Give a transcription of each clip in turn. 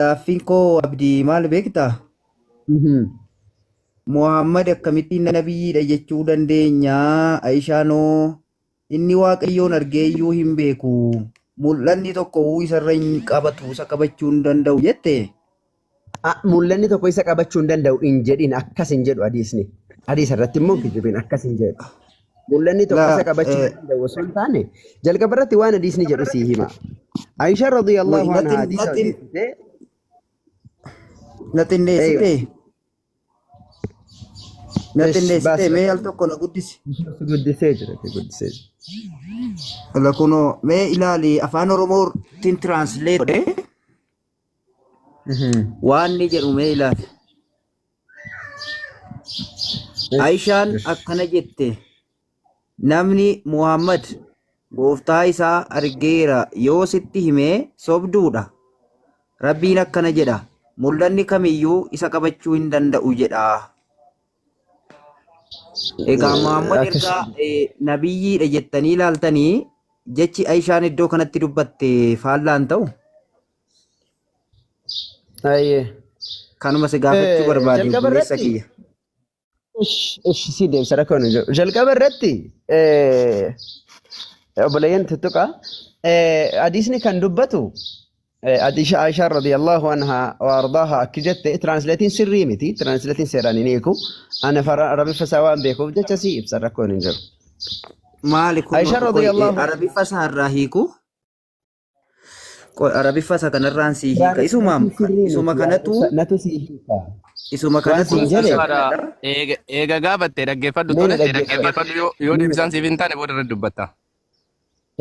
Gaaffiin koo Abdii maal beektaa? Muhammad akkamittiin nabiyyiidha jechuu dandeenya? Ayishaanoo inni Waaqayyoon argee iyyuu hin beeku. Mul'anni tokko isarra hin qabatu, isa qabachuu hin danda'u jette. Mul'anni tokko isa qabachuu hin danda'u hin jedhin, akkas hin jedhu hadiisni. Hadiisa irratti immoo hin kijibin, akkas hin jedhu. Mul'anni tokko Laa isa qabachuu hin danda'u osoo hin taane jalqaba irratti waan hadiisni jedhu sii hima. Aishaan radiyallahu anha hadiisa odeessite. Na xinneessite. Na Ish, xinneessite baas mee al tokko na guddisi. Si guddisee jira, si guddisee jira. La kunoo mee ilaali afaan Oromootiin translate godhee waan inni jedhu mee ilaali. Aishaan akkana jette namni Muhammad gooftaa isaa argeera yoo sitti hime sobduudha. Rabbiin akkana jedha mul'anni kamiyyuu isa qabachuu hin danda'u jedha. Egaa Muhammad erga nabiyyiidha jettanii ilaaltanii jechi Aishaan iddoo kanatti dubbatte faallaan ta'u. Ayyee. Kanuma si gaafachuu barbaade Jalqaba obboleessa irratti kiyya. Ish si deebisa rakkoon hin jiru. Jalqaba irratti obboleeyyan tuttuqa. Hadiisni kan dubbatu Hadiisha Aishaa radiyallahu anha wa ardaaha akki jette translatiin sirrii miti. Translatiin seeraan hin hiiku. Ani Arabiffa isaa waan beekuuf jecha si ibsa rakkoon hin jiru. Maali kun Aishaa qoy radiyallahu Arabiffa isaa irraa hiiku? Qoy Arabiffa isa kanarraan sii hiika. Isuma Translatiin sirrii isuma miti. kanatu Natu sii hiika. isuma Waan kanatu siin isa jedhe Gaafadha. kanadha. Eega gaafatte dhaggeeffadhu mee na tole dhaggeeffadhu. dhaggeeffadhu yoo deebisaan siif hin taane booda irratti dubbatta.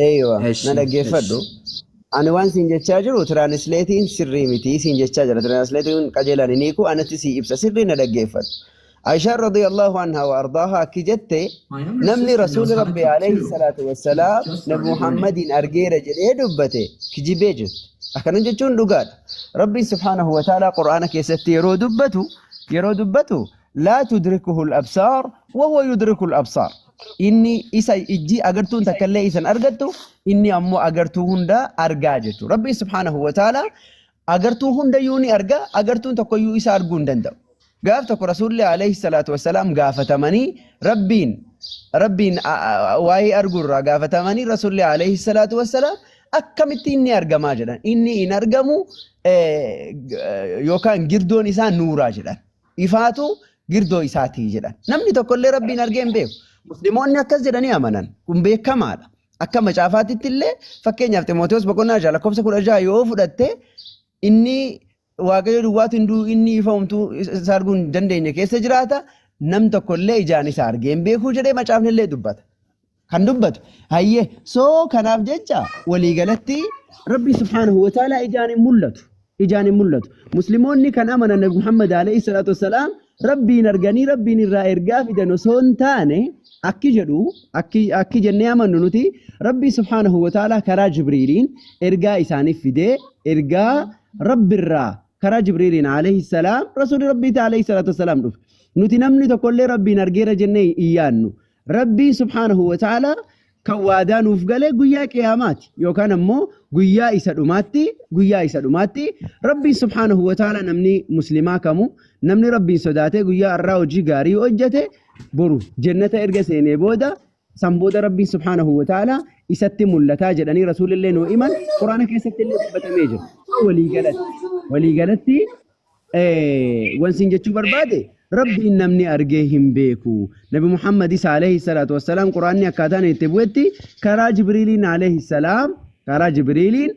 Eeywa, na Eshi dhaggeeffadhu. eshi. Ani waan siin jechaa jiru tiraanisleetiin sirrii miti siin jechaa jira. Tiraanisleetiin qajeelaan hin hiiku anatti sii ibsa sirrii na dhaggeeffadhu. Aishaan radiyallahu anha wa ardaaha akki jette My younger namni sister knows rasuuli how to rabbi cook alayhi too. salaatu wassalaam She's just nabi started learning. Muhammadiin argeera jedhee dubbate kijibee jirti. Akkana jechuun dhugaadha. Rabbiin subhaanahu wa ta'ala Qur'aana keessatti yeroo dubbatu laa tudrikuhu al-absaar wa huwa yudriku al-absaar. Inni isa ijji agartuun takka illee isan argattu inni ammoo agartuu hunda argaa jechuudha. Rabbiin subhaanahu wa ta'ala agartuu hundayyuu ni arga agartuun tokkoyyuu isa arguu hin danda'u. Gaaf tokko Rasuulli alayhi salaatu wassalaam gaafatamanii Rabbiin waa'ee arguu irraa gaafatamanii Rasuulli alayhi salaatu wassalaam akkamitti inni argamaa jedhan. Inni hin argamu yookaan girdoon isaa nuuraa jedhan. Ifaatu girdoo isaatii jedhan. Namni tokkollee Rabbiin argee hin beeku. Musliimoonni akkas jedhanii amanan. Kun beekamaadha. Akka macaafaatitti illee fakkeenyaaf Ximootewoos boqonnaa 6 lakkoofsa 16 yoo fudhatte inni Waaqayyo duwwaatu hin du'u inni ifa homtuu isa arguu hin dandeenye keessa jiraata nam tokko illee ijaan isa argee hin beekuu jedhee macaafni illee dubbata. Kan dubbatu hayyee soo kanaaf jecha waliigalatti Rabbi subhaanahu wa ta'ala ijaan hin mul'atu. Ijaan hin mul'atu. Musliimoonni kan amanan Nabi Muhammad alayhi salaatu wassalaam Rabbiin arganii Rabbiin irraa ergaa fidan osoo hin taane akki jedhu akki jennee amannu nuti Rabbi subhaanahu wa ta'ala karaa Jibriiliin ergaa isaaniif fidee ergaa Rabbirraa karaa Jibriiliin alayhi salaam Rasuulli Rabbiitti alayhi salaatu wassalaam dhufe. Nuti namni tokkollee Rabbiin argeera jennee hin yaadnu. Rabbiin subhaanahu wa ta'ala kan waadaa nuuf gale guyyaa qiyaamaati yookaan ammoo guyyaa isa dhumaatti guyyaa isa dhumaatti Rabbiin subhaanahu wa ta'ala namni muslimaa kamu namni Rabbiin sodaatee guyyaa har'aa hojii gaarii hojjete boru jannata erga seenee booda san booda Rabbiin subhaanahu wa ta'ala isatti mul'ataa jedhanii rasuulillee nuu himan quraana keessatti illee dubbatamee jira. Waliigalatti wan siin jechuu barbaade Rabbiin namni argee hin beeku. Nabi Muhammadis alayhi salaatu wassalaam quraanni akkaataan itti bu'etti karaa Jibriiliin alayhi salaam karaa Jibriiliin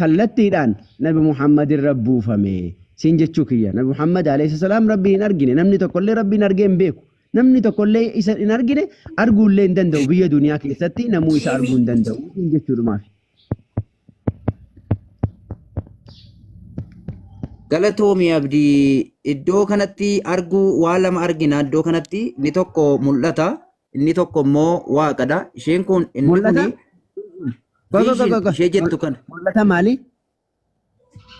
kallattiidhaan Nabi Muhammad irra buufame. Siin jechuu kiyya. Nabi Muhammad alayhi salaam Rabbiin hin argine. Namni tokkollee Rabbiin argee hin beeku. Namni tokkollee isa hin argine arguullee hin danda'u biyya duniyaa keessatti namuu isa arguu hin danda'u siin jechuudhumaaf. Galatoomi Abdii iddoo kanatti arguu waa lama argina iddoo kanatti inni tokko mul'ata inni tokko immoo waaqadha isheen kun inni Mul'ata? kuni Go, go, go, vision go, go. ishee jettu kana Mul'ata maali?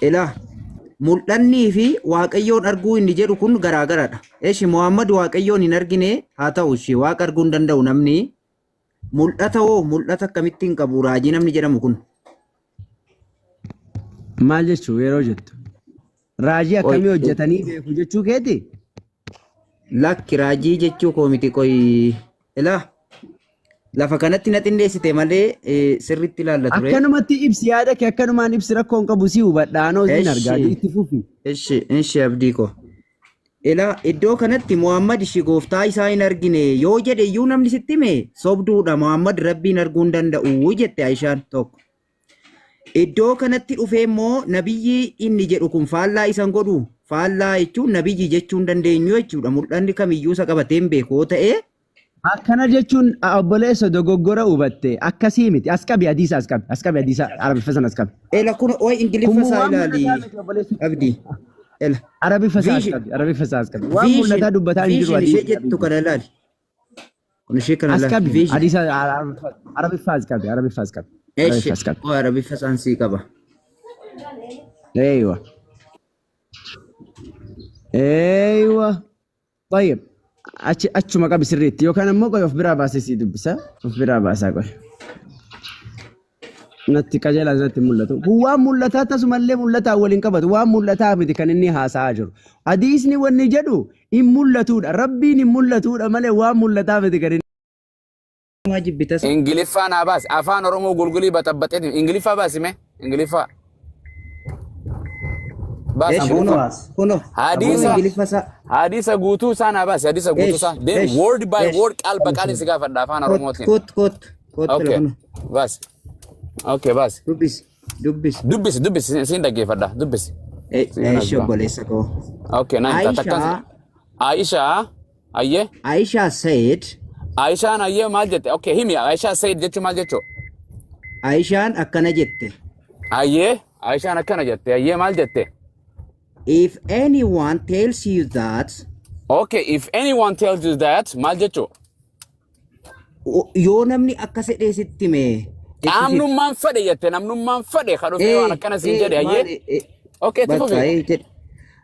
ilaa mul'annii fi waaqayyoon arguu inni jedhu kun garaagaradha. Eshi Muhammad waaqayyoon hin argine haa ta'u ishee waaqa arguu hin danda'u namni Mul'ata hoo mul'ata akkamittiin qabu raajii namni jedhamu kun? Maal jechuu yeroo jettu? Raajii Qoy akkamii hojjetanii beeku jechuu keeti? Lakki, raajii jechuu koo miti. Qoy, ilaa, lafa kanatti na xinneessite malee sirriitti ilaalla ture. Akkanumatti ibsi yaada kee, akkanumaan ibsi, rakkoo hin qabu, si hubadha, anoo siin argaa, Eshi itti fufi. Eshi, abdii koo. Ilaa, iddoo kanatti Muhammad ishii gooftaa isaa hin argine yoo jedhe iyyuu namni sitti hime sobduudha. Muhammad Rabbiin arguu hin danda'u jette Aishaan tokko. Iddoo kanatti dhufee immoo nabiyyi inni jedhu kun faallaa isan godhu, faallaa jechuun nabiyyi jechuu hin dandeenyu jechuudha. Mul'anni kamiyyuu isa qabatee hin beeku yoo ta'e. Akkana jechuun obboleessa, dogoggora hubatte, akkasii miti. As qabi hadiisa, as qabi, as qabi hadiisa Arabiffa sana as qabi. Ela kun oi Kun Ingiliffa isaa waan ilaali mul'ataa miti, obboleessa. Abdii. Ela. Arabiffa isaa as Vision qabi, Arabiffa isaa as qabi. Waan vision mul'ataa dubbataa hin jiru vision ishee hadiisni jettu qabi. kana ilaali. Kun ishee kana As ilaali. qabi Vision. hadiisa Arabiffa as qabi, Arabiffa as qabi. Eshi Arabiffa as qabi. oi Arabiffa isaan sii qaba. Eeywa. Eeywa. طيب. Achi achuma qabi sirriitti, yookaan ammoo qoy, of biraa baasee sii dubbisa. Of biraa baasaa, qoy. Natti qajeelaa natti mul'atu. Kun waan mul'ataa tasumallee mul'ataa waliin qabatu. Waan mul'ataa miti kan inni haasa'aa jiru. Hadiisni wanni jedhu hin mul'atudha. Rabbiin hin mul'atudha malee waan mul'ataa miti kan inni. Maa jibbitas. Ingiliffaa naa baasi. Afaan Oromoo gulgulii baxabbaxeeti. Ingiliffaa baasi mee. Ingiliffaa. Baasi Esh, kunoo Ingiliffaa. kunoo. Kunoo Hadiisa Ingiliffa isaa. hadiisa guutuu isaa naa baasi. Hadiisa guutuu Esh isaa. Then esh word by esh. word, qaal baqaaliin si gaafadha afaan Kot Oromootiin. kot kot kot. Okay. Kunoo. Baasi. Okay, baasi. Dubbisi dubbisi. Dubbisi, dubbisi, siin dhaggeeffadha. Dubbisi. Siin Esh, asbaa. obboleessa koo. Okay, naan ta'a. Takkaan Aisha Aishaa ayyee. Aisha said. Aishaan ayyee maal jette? Okay, himi. Aishaa said jechuun maal jechuu? Aishaan akkana jette. Ayyee, Aishaan akkana jette. Ayyee, maal jette? If anyone tells you that Okay, if anyone tells you that, maal jechuu? Yoo namni akkas jedhee sitti hime jechuusiiti. Qaamnummaan fedhe jette, namnummaan fedhe ka dhufee waan akkana siin jedhe, ayyee. Maali Okay, itti bakka fufi. jedhe.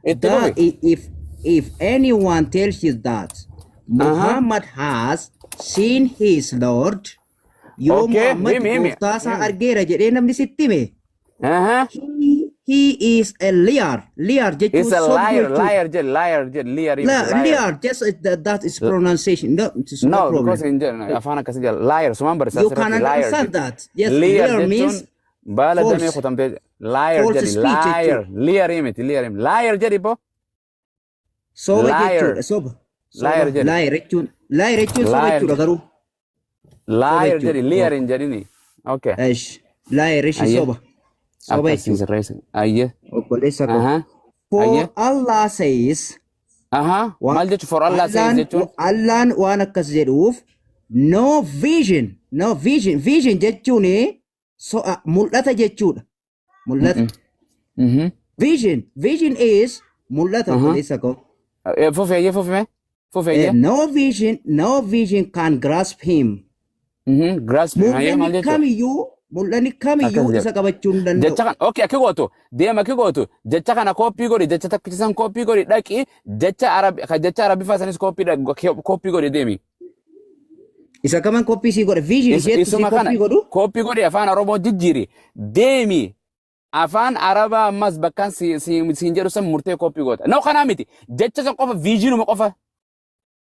Itti That fufi. if anyone tells you that Muhammad has seen his Lord, yoo Okay, Muhammad himi, himi. gooftaa isaa Himi. argeera jedhee namni sitti hime, he is a liar. Liar jechuun It's a sobduu liar, jechuudha. Liar jedhe, liar jedhe, liar miti, liar. Liar, just that is pronunciation. No, it is no No, problem. because hin jedhan afaan akkasii jedha. Liar, sumaan barreessaa You can asirratti liar understand jedhe. that. Yes, Liar liar means jechuun baala damee false. kutamtee liar False jedhi, speech liar, jechuudha. Liar miti, liar miti. Liar jedhi bo. Soba Liar. jechuudha. Soba. Liar Soba. jedhi. Liar jechuun soba Liar. jechuudha garuu. Soba Liar jechuudha. jedhi, liar hin jedhini. Okay. Esh. Liar ishi Ayyee. soba. Soba Akkasii jechuudha. sirreessa. Ayyee. Obboleessa koo. For Ayyee. Allah says Maal jechuun for Allah says Allaan jechuun? Allaan waan akkas jedhuuf, no vision, no vision, vision jechuun mul'ata jechuudha. Mul'ata. Vision, vision is mul'ata, obboleessa koo. Fufi, ayyee, fufi mee. Fufi, ayyee. No vision, no vision can grasp him. Grasp him. Ayyee, maal Mul'anni jechuudha? kamiyyuu, mul'anni kamiyyuu Akkas isa jedha. qabachuu hin danda'u. Jecha kana, okay, akki gootu, deema, akki gootu, jecha kana copy godhi, jecha takkicha san copy godhi dhaqi, jecha Arab ka jecha Arabiffaa sanis copy godhi deemi. Isa kaman copy sii godhe? Vision isheetu sii Isuma kana copy godhu. Copy godhi, afaan Oromoo jijjiiri deemi, afaan Arabaa ammas bakkaan siin jedhu san murtee copy goota. No, kanaa miti, jecha san qofa, visionuma qofa.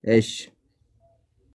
Esh.